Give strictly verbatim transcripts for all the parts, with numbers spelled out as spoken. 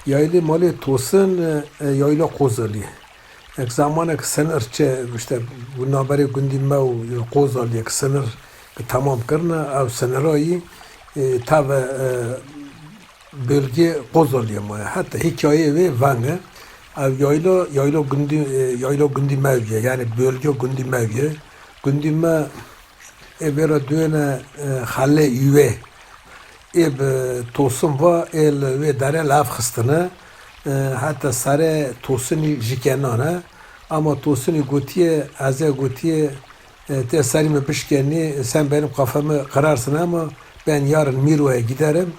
Yaylê Malê Tosin, e, Yayla Qozalî. Ek zamanek senir çi, işte, bu naberê gundî me û Qozaliyek senir ki temam kirine, ew senira yî, e, tave, e, bölgê Qozaliyê maye. Heta hikayeyê wê veng e. Ev yayla, yayla gundî, e, yayla gundî me ye, yani bölge gundî me ye. Gundî me ê vê re duyêne, e, Xelê Îwê. Ê bi Tosin va, ê li wê derê li hev xistine. E, heta serê Tosinî jike nane. Ama Tosinî gotiye, ez ê gotiye, e, tê serî min bişkenî, sen benim kafamı kırarsın ama ben yarın Miro'ya giderim.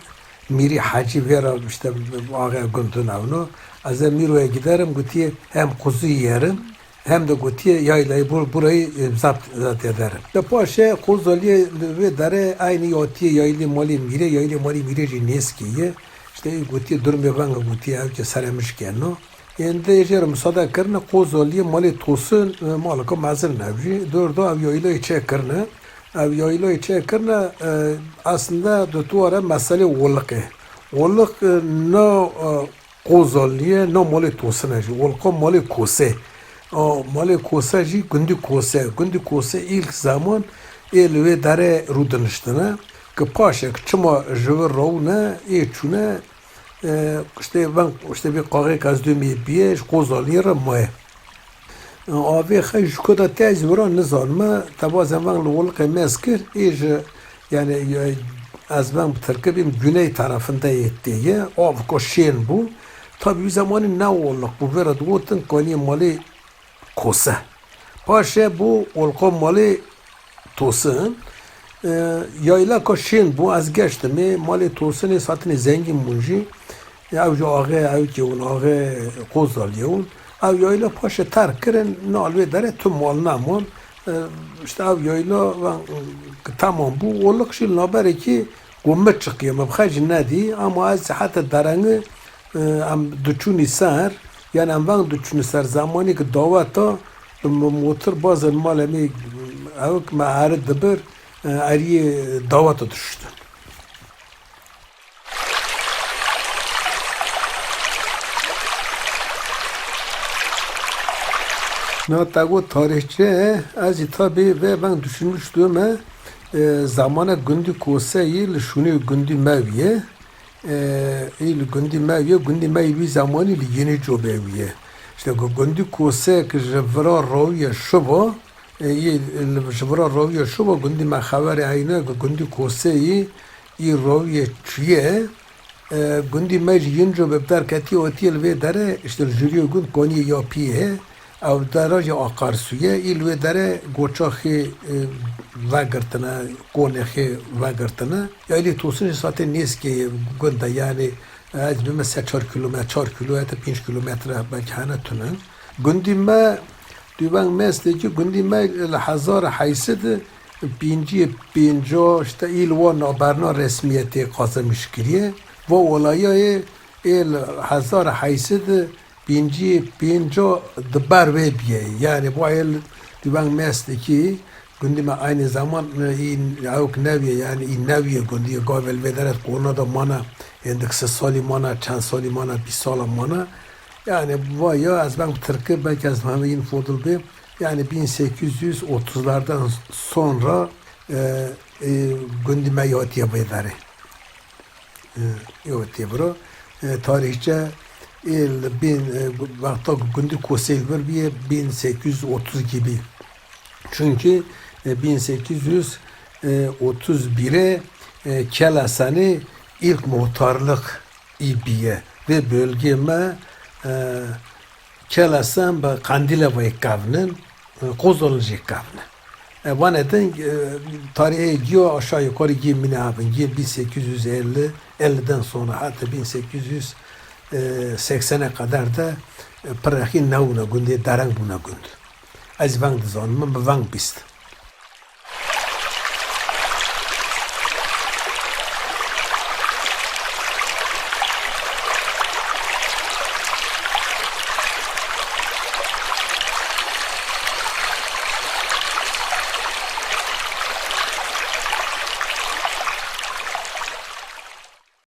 Mîrî Hecî vê re işte axê gundin evno. Ez ê Miro'ya giderim, gotiye hem kuzu yerim, hem de gotiye yaylayı bur-, burayı, e, zapt, zapt ederim. De paşê Qozaliyê wê derê aynı yatiye yaylê malê Mîrê, yaylê malê Mîrê jî nêzkê ye. İşte gotiye durumê veng gotiye ev ki serê min jikeno. Êndê jê re misade kirine Qozaliyê malê Tosin, e, malika mezin ev jî. Dor da ev yaylayê çê kirine. Ev yaylayê çê kirine, e, aslında di tuwara meselê Woliqê. Woliq, e, na, e, Qozaliyê, na malê Tosin e jî. Woliqa malê Kosê. A, malê Kosê jî gundî Kosê. Gundî Kosê ilk zaman ê li wê derê rûdiniştine. Ki paşek çima ji vir rawine, ê çûne, e, işte veng, işte vê qaxê ki ez dûmê bîye, ji Qozaliyê re maye. Avê xey ji ku de tê ez wira nizanime, tevazên veng li Woliqê mez kir, ê ji, yani, e, ez veng bi tirkî bîm, güney tarafında yê tê ye, avka şên bû. Tabi wî zemanî ne Woliq bû, vê re digotin kaniyê malê Kose. Paşê bû Woliqa malê Tosin, e, yaylaka şên bû, ez geştimê, malê Tosinê satinê zengîn bûn jî. E, ew jî axê ewkê hûn, axê Qozaliyê hûn. Ew yayla paşê terk kirin, nal wê derê tu mal neman. E, işte ew yayla, e, tamam bû. Woliq jî naberekî ku min çiqiyê min bi xwe jî nedî, ama ez heta derengî, e, em diçûnî ser, yani em veng diçûnî ser, zemanî ki daweta bi mo-, motor bazên malê me, ew ki me eri dibir, e, eriyê daweta diştin. Na te got tarîhçe, ez jî tabî vê veng düşünmüştüm, e, zamana gundî Koseyî li şûnê gundî me wî ye. E, î li gundî me wî ye, gundî me wî zemanî li Yeni Cobe wî ye. İşte gu-, gundî Kose ki ji vira rawiye şiva, e, î li, ji vira rawiye şiva gundî me xeberê eyne gu-, gundî Koseyî î rawiye çûye. E, gundî me jî yin cobe bi derketî otiye li vê derê, işte li jûriyê gund koniyê ya pî ye. Ew dera jî akarsu ye. Î li wê derê goça xê, e, vegirtine, konê xê vegirtine. Yaylê Tosin jî satê nêzkê gund e, yani, e, ez bime sê çar kilometre, çar kilo heta pênc kilometre belkî hene tune. Gundî me dûveng mestekî, gundî me li hezar heyşsed pêncî pênca, işte îl wan naberna resmiyetê qazanmiş kiriye. Va olayayê ê li hezar heyşsed pêncî pênca di ber wê bîye. Yani bu ayê li dûveng mestekî gundî me aynı zaman, e, î ewk neviye, yani î neviye gundî gavel vê deret korna da mana, endik se salî mana, çend salî mana, bîst sala mana. Yani vaya ez ben tirki belki ez heme yîn fodil bê. Yani bin sekiz yüz otuzlardan sonra, e, e, gundî me yatiye vê derê. E, yo tê biro. E, tarihçe, e, bin, e, wexta gundî Koseyl bir bîye bin sekiz yüz otuz gibi. Çünkü, e, bin sekiz yüz otuz bire, e, Kelasanî ilk muhtarlık î bîye. Ve bölge me, e, Kelasan bi Qandîle ve kavnin, e, Qozolin jî kavnin. E, vane din, e, tarihê giyo aşağı yukarı giye mine abin, giye bin sekiz yüz elli, elliden sonra hatta bin sekiz yüz seksene kadar da, e, pirexî newne gundê dereng bûne gund. Ez veng dizanim, min bi veng bîst.